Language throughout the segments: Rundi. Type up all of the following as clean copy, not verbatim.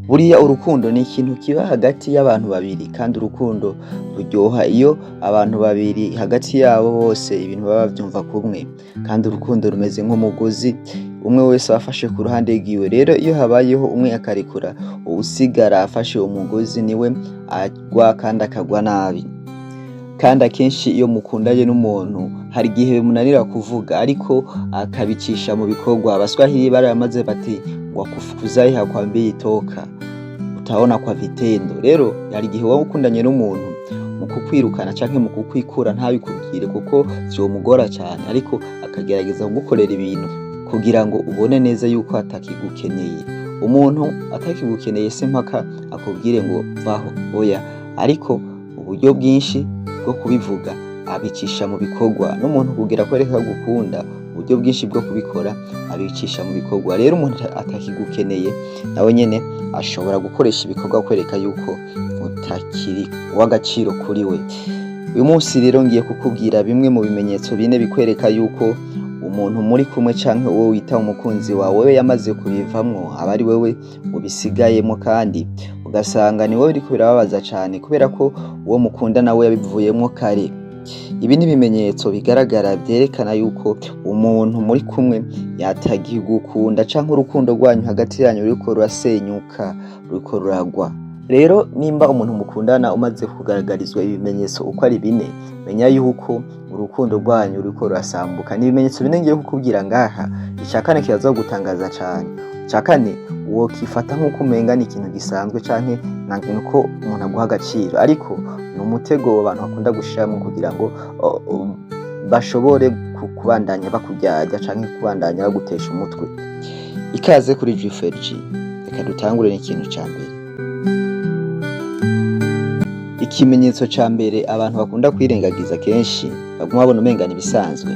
Buriya urukundo ni ikintu kiba hagati y'abantu babiri, kandi urukundo ruryoha iyo abantu babiri hagati yabo bose ibintu baba bavyumva kumwe. Kandi urukundo rumeze nk'umugozi, umwe wese aba afashe ku ruhande rwiwe. Rero iyo habayeho umwe akarekura, uwusigara afashe umugozi niwe agwa, kandi akagwa nabi. Kandi akenshi iyo mukundanye n'umuntu, hari igihe bimunanira kuvuga, ariko akabicisha mu bikorwa. Abaswahili baramaze bati ngo "Akufukuzaye hakwambii toka, utaona kwa vitendo." Rero hari igihe woba ukundanye n'umuntu, mu kukwirukana canke mu kukwikura ntabikubwire, kuko vyomugora cane, ariko akagerageza kugukorera ibintu kugira ngo ubone neza yuko atakigukeneye. Umuntu atakigukeneye si mpaka akubwire ngo "Vaho", oya, ariko uburyo bwinshi bwo kubivuga abicisha mu bikorwa. N'umuntu kugira akwereke ko agukunda, uburyo bwinshi bwo kubikora abicisha mu bikorwa. Rero umuntu atakigukeneye nawe nyene ashobora gukoresha ibikorwa kwereka yuko utakiri uw'agaciro kuri we. Uyu munsi rero ngiye kukubwira bimwe mu bimenyetso bine bikwereka yuko umuntu muri kumwe canke uwo wita umukunzi wawe we yamaze kubivamwo, aba ari wewe ubisigayemo, kandi ugasanga ni wowe biriko birababaza cane, kubera ko uwo mukundana we yabivuyemwo kare. Ibi ni ibimenyetso bigaragara vyerekana yuko umuntu muri kumwe yatakigukunda, canke urukundo rwanyu hagati yanyu ruriko rurasenyuka, ruriko ruragwa. Rero nimba umuntu mukundana umaze kugaragarizwa ibimenyetso uko ari bine, menya yuko urukundo rwanyu ruriko rurasambuka. Ni ibimenyetso bine ngiye kukubwira ngaha. Ica kane kiraza kugutangaza cane. Ica kane wokifata nk'uko umenga ni ikintu gisanzwe, canke nuko umuntu aguha agaciro, ariko ni umutego abantu bakunda gushiramwo kugira ngo bashobore kubandanya bakuryarya canke kubandanya bagutesha umutwe. Ikaze kuri G4G. Reka dutangure n'ikintu ca mbere. Ikimenyetso ca mbere abantu bakunda kwirengagiza kenshi, baguma babona umenga ibisanzwe: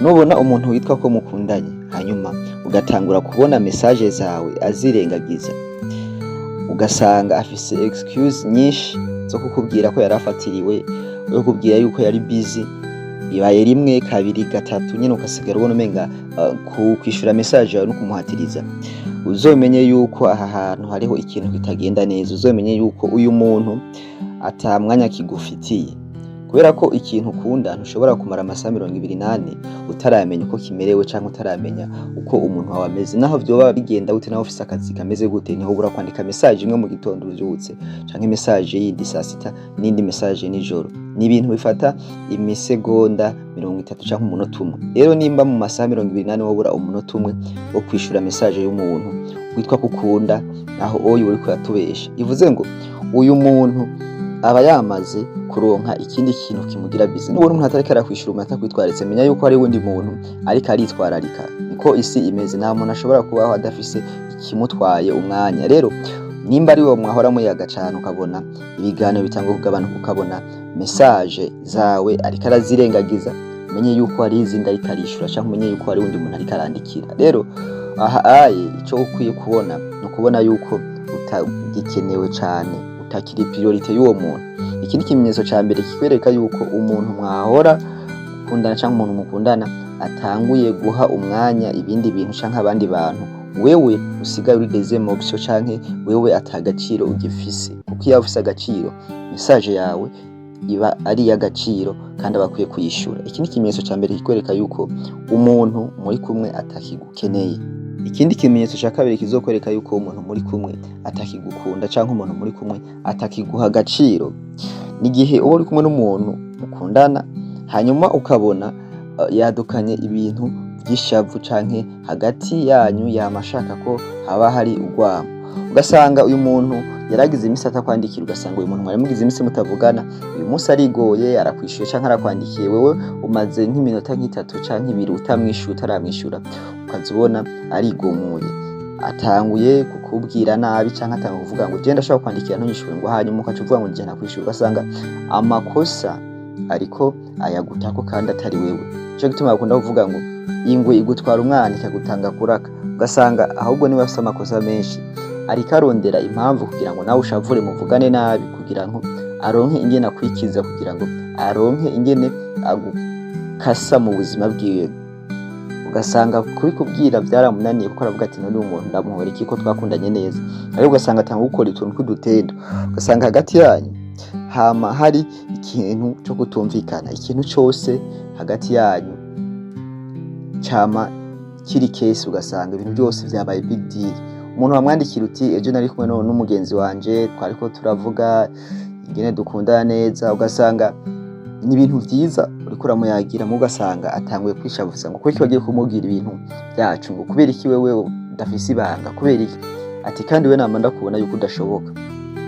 nubona umuntu witwa ko mukundanye, hanyuma ugatangura kubona message zawe azirengagiza, ugasanga afise excuse nyinshi zo kukubwira ko yarafatiriwe, yo kukubwira yuko yari busy, ibaye rimwe, kabiri, gatatu nyene, ugasigara ubona umenga kwishura message yawe no kumuhatiriza, uzomenye yuko aha hantu hariho ikintu kitagenda neza. Uzomenye yuko uyu muntu ata mwanya kigufitiye, kubera ko ikintu ukunda ntushobora kumara amasaha 24 utaramenya uko kimerewe canke utaramenya uko umuntu wawe ameze. Naho vyoba bigenda gute, naho ufise akazi kameze gute, ntihobura kwandika message imwe mu gitondo uvyutse, canke message yindi sasita, n'indi message nijoro. Ni ibintu bifata imisegonda 30 canke umunota umwe. Rero nimba mu masaha 24 wobura umunota umwe wo kwishura message y'umuntu witwa ko ukunda, aho oyo uriko uratubesha. Bivuze ngo uyu muntu aba yamaze kuronka ikindi kintu kimugira busy. Nubona umuntu atariko arakwishura, umuntu atakwitwaritse, menya yuko hari uwundi muntu ariko aritwararika. Niko isi imeze, nta muntu ashobora kubaho adafise ikimutwaye umwanya. Rero nimba ari wo mwahora muyaga cane, ukabona ibiganiro bitangwa kugabanuka, ukabona message zawe ariko arazirengagiza, umenye yuko hari izindi ariko arishura, canke umenye yuko hari uwundi muntu ariko arandikira. Rero aha aye ico ukwiye kubona ni ukubona yuko utagikenewe cane, utakiri priorité y'uwo muntu. Iki ni ikimenyetso ca mbere kikwereka yuko umuntu mwahora ukundana canke umuntu mukundana atanguye guha umwanya ibindi bintu canke abandi bantu, wewe usigaye uri deuxième option, canke wewe ata gaciro ugifise. Kuko iyo ufise agaciro, message yawe iba ari iy'agaciro kandi aba akwiye kuyishura. Iki ni ikimenyetso ca mbere kikwereka yuko umuntu muri kumwe atakigukeneye. Ikindi kimenyetso ca kabiri kizokwereka yuko umuntu muri kumwe atakigukunda canke umuntu muri kumwe atakiguha agaciro, ni igihe uba uri kumwe n'umuntu mukundana, hanyuma ukabona yadukanye ibintu vy'ishavu, canke hagati yanyu yama ashaka ko haba hari urwamo. Ugasanga uyu muntu yaragize imisi atakwandikira, ugasanga uyu muntu mwari mugize imisi mutavugana, uyu munsi arigoye arakwishuye canke arakwandikiye, wewe umaze nk'iminota nk'itatu canke ibiri utamwishuye, utaramwishura, ukaza ubona arigumuye, atanguye kukubwira nabi, canke atanguye kuvuga ngo "Je ndashobora kwandikira ntunyishure", ngo hanyuma ukaca uvuga ngo "Je ntakwishura", ugasanga amakosa ariko ayagutako kandi atari wewe. Nico gituma bakunda kuvuga ngo "Ingwe igutwara umwana ikagutanga kuraka". Ugasanga ahubwo niwe afise amakosa menshi, ariko arondera impamvu kugira ngo nawe ushavure, muvugane nabi, kugira ngo aronke ingene akwikiza, kugira ngo aronke ingene agukasa mu buzima bwiwe. Ugasanga kubikubwira vyaramunaniye, kuko aravuga ati: "None uyu muntu ndamuhora iki ko twakundanye neza?" Ariko ugasanga atanga gukora utuntu tw'udutendo, ugasanga hagati yanyu hama hari ikintu co kutumvikana. Ikintu cose hagati yanyu cama kiri kesi, ugasanga ibintu byose vyabaye big deal. Umuntu wamwandikira uti: "Ejo nari kumwe n'umugenzi wanje, twariko turavuga ingene dukundana neza", ugasanga ni ibintu vyiza uriko uramuyagira, mu ugasanga atanguye kwishavuza ngo kubera iki wagiye kumubwira ibintu byacu, ngo kubera iki wewe udafise ibanga, kubera iki, ati kandi we nama ndakubona yuko udashoboka.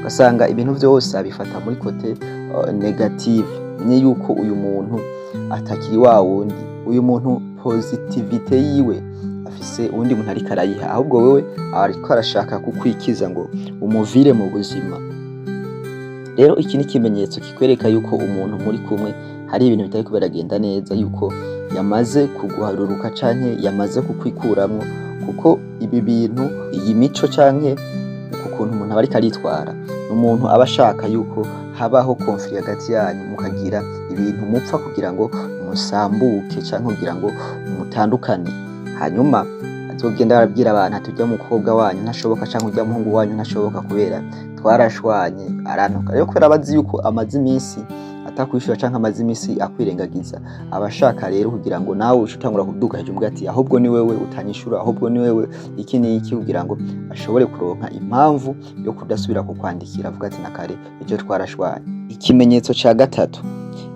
Ugasanga ibintu vyose abifata muri côté négative. Menye yuko uyu muntu atakiri wa wundi. Uyu muntu positivité yiwe afise uwundi muntu ariko arayiha, ahubwo wewe ariko arashaka kukwikiza ngo umuvire mu buzima. Rero iki ni ikimenyetso kikwereka yuko umuntu muri kumwe hari ibintu bitariko biragenda neza, yuko yamaze kuguharuruka canke yamaze kukwikuramwo, kuko ibi bintu, iyi mico canke uku kuntu umuntu aba ariko aritwara, ni umuntu aba ashaka yuko habaho conflit hagati yanyu, mukagira ibintu mupfa kugira ngo musambuke canke kugira ngo mutandukane. Hanyuma azogenda arabwira abantu ati: "Urya mukobwa wanyu ntashoboka canke urya muhungu wanyu ntashoboka, kubera twarashwanye arantuka." Rero kubera abazi yuko amaze iminsi atakwishura canke amaze iminsi akwirengagiza, aba ashaka rero kugira ngo nawe uce utangura kuduga hejuru, uvuga ati: "Ahubwo ni wewe utanyishura, ahubwo ni wewe iki n'iki", kugira ngo ashobore kuronka impamvu yo kudasubira kukwandikira, avuga ati: "Na kare ejo twarashwanye." Ikimenyetso ca gatatu: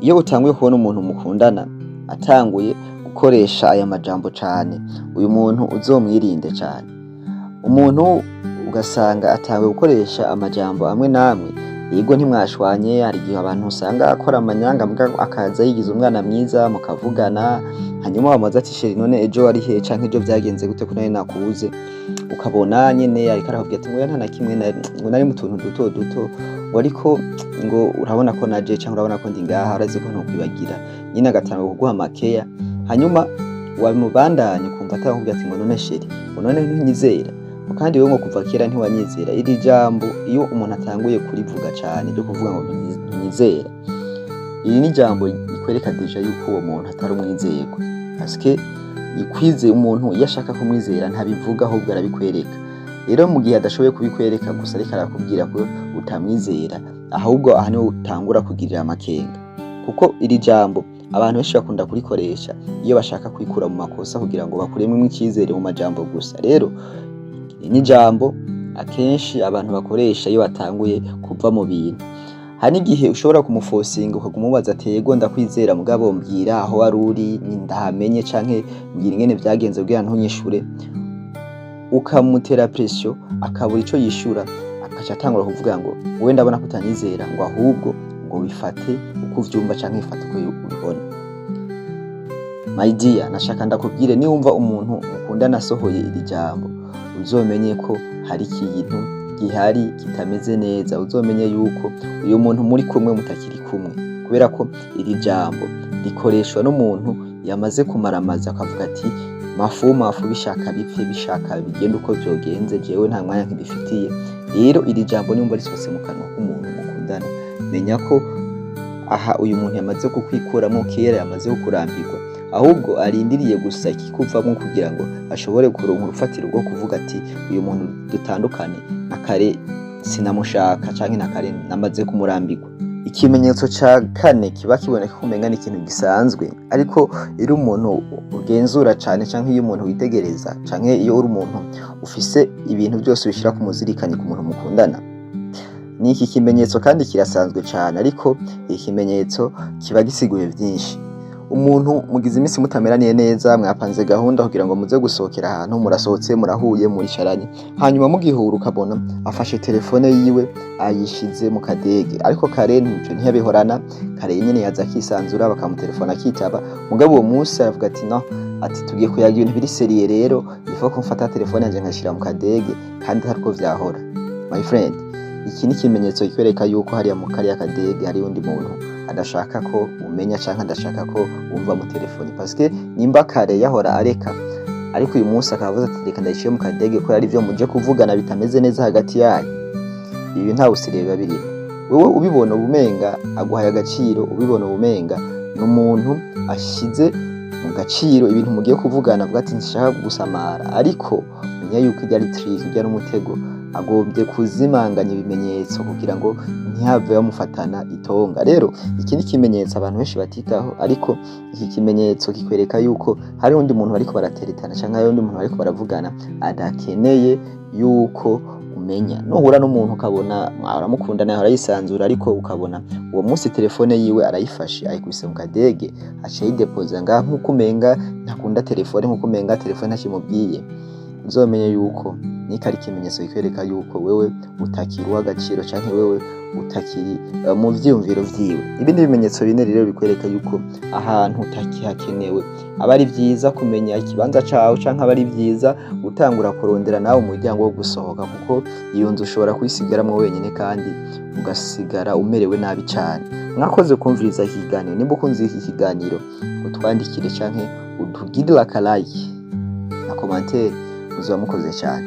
iyo utanguye kubona umuntu mukundana atanguye gukoresha aya majambo cane, uyu muntu uzomwirinde cane. Umuntu ugasanga atanguye gukoresha amajambo amwe n'amwe, yego ntimwashwanye, hari igihe abantu usanga akora amanyanga mbwa akaza yigiza umwana mwiza, mukavugana, hanyuma wamubaza ati: "Chéri, none ejo wari he canke ejo vyagenze gute ko nari nakubuze?" Ukabona nyene ariko arakubwira ati ngo: "Oya, nta na kimwe, ngo nari mu tuntu duto duto", ngo ariko ngo urabona ko naje canke urabona ko ndi ngaha, urazi ko ntokwibagira. Nyene agatangura kuguha makeya, hanyuma wamubandanya ukumva atakubwira ati ngo: "None chéri", ngo: "None ntunyizera?" Ngo kandi wewe ngo kuva kera ntiwanyizera. Iri jambo iyo umuntu atanguye kurivuga cane, ryo kuvuga ngo ntunyizera, iri ni ijambo rikwereka déjà yuko uwo muntu atari umwizerwa, parce que ikwize umuntu iyo ashaka kumwizera ntabivuga, ahubwo arabikwereka. Rero mu gihe adashoboye kubikwereka gusa, ariko arakubwira ko utamwizera, ahubwo aha niho utangura kugirira amakenga, kuko iri jambo abantu benshi bakunda kurikoresha iyo bashaka kwikura mu makosa, kugira ngo bakuremwo icizere mu majambo gusa. Rero iri ni ijambo akenshi abantu bakoresha iyo batanguye kuva mu bintu. Hari n'igihe ushobora kumufosinga, ukaguma umubaza ati: "Yego, ndakwizera, mugabo mbwira aho wari uri ndahamenye, canke mbwira ingene vyagenze kugira ntunyishure." Ukamutera pression, akabura ico yishura, akaca atangura kuvuga ngo: "Wowe ndabona ko utanyizera", ngo ahubwo ngo bifate uko uvyumva canke bifate uko ubibona. My dear, nashaka ndakubwire: niwumva umuntu mukundana asohoye iri jambo, uzomenye ko hari ikintu gihari kitameze neza. Uzomenye yuko uyu muntu muri kumwe mutakiri kumwe, kubera ko iri jambo rikoreshwa n'umuntu yamaze kumaramaza, akavuga ati: "Mafu mafu, bishaka bipfe, bishaka bigende uko vyogenze, jewe nta mwanya nkibifitiye." Rero iri jambo nimba risohotse mu kanwa k'umuntu mukundana, menya ko aha uyu muntu yamaze kukwikuramo kera, yamaze kukurambirwa, ahubwo arindiriye gusa ikikuvamwo kugira ngo ashobore kuronka urufatiro rwo kuvuga ati: "Uyu muntu dutandukane, na kare sinamushaka canke na kare namaze kumurambirwa." Ikimenyetso ca kane kiba kiboneka ko umenga ni ikintu gisanzwe, ariko iyo umuntu ugenzura cane, canke iyo umuntu witegereza, canke iyo uri umuntu ufise ibintu byose ubishira ku muzirikanyi ku muntu mukundana, ni iki kimenyetso. Kandi kirasanzwe cane, ariko iki kimenyetso kiba gisiguye vyinshi. Umuntu mugize iminsi mutameraniye neza, mwapanze gahunda kugira ngo muze gusohokera ahantu, murasohotse, murahuye, muricaranye, hanyuma mugihura ukabona afashe telefone yiwe ayishize mu kadege. Ariko kare ntico ntiyabihorana, kare nyene yaza akisanzura, bakamutelefona akitaba. Mugabo uwo munsi aravuga ati: "No", ati: "Tugiye kuyaga ibintu biri sérieux, rero ifo ko mfata telefone yanje nkashira mu kadege", kandi atariko vyahora. My friend, iki ni ikimenyetso kikwereka yuko hariya mu kariya kadege hari undi muntu adashaka ko umenya canke adashaka ko wumva mu telefone, parce que nimba kare yahora areka, ariko uyu munsi akaba avuze ati: "Reka ndayishire mu kadege", ko ari vyo muje kuvugana bitameze neza hagati yanyu. Ibi nta bu sérieux biba birimo. Wewe ubibona ubumenga aguhaye agaciro, ubibona ubumenga ni umuntu ashize mu mu gaciro ibintu mugiye kuvugana, avuga ati "Nshaka kugusamara", ariko menya yuko irya ari trick, irya ari umutego, agombye kuzimanganya ibimenyetso kugira ngo ntihave bamufatana itonga. Rero iki ni ikimenyetso abantu benshi batitaho, ariko iki kimenyetso kikwereka yuko hari undi muntu bariko barateretana canke hari undi muntu bariko baravugana adakeneye yuko umenya. Nuhura n'umuntu ukabona uramukunda, nawe arayisanzura, ariko ukabona uwo munsi telefone yiwe arayifashe, ayikubise mu kadege, aca ayidepoza ngaha, nk'uko umenga ntakunda telefone, nk'uko umenga telefone ntakimubwiye, uzomenye yuko niko ari ikimenyetso kikwereka yuko wewe utakiri uw'agaciro canke wewe utakiri mu vyiyumviro vyiwe. Ibindi bimenyetso bine rero bikwereka yuko ahantu utakihakenewe, aba ari vyiza kumenya ikibanza cawe, canke aba ari vyiza gutangura kurondera nawe umuryango wo gusohoka, kuko iyo nzu ushobora kuyisigaramwo wenyene kandi ugasigara umerewe nabi cane. Mwakoze kumviriza iki kiganiro. Nimba ukunze iki kiganiro, utwandikire canke utugirire aka like na commentaire, muzoba mukoze cane.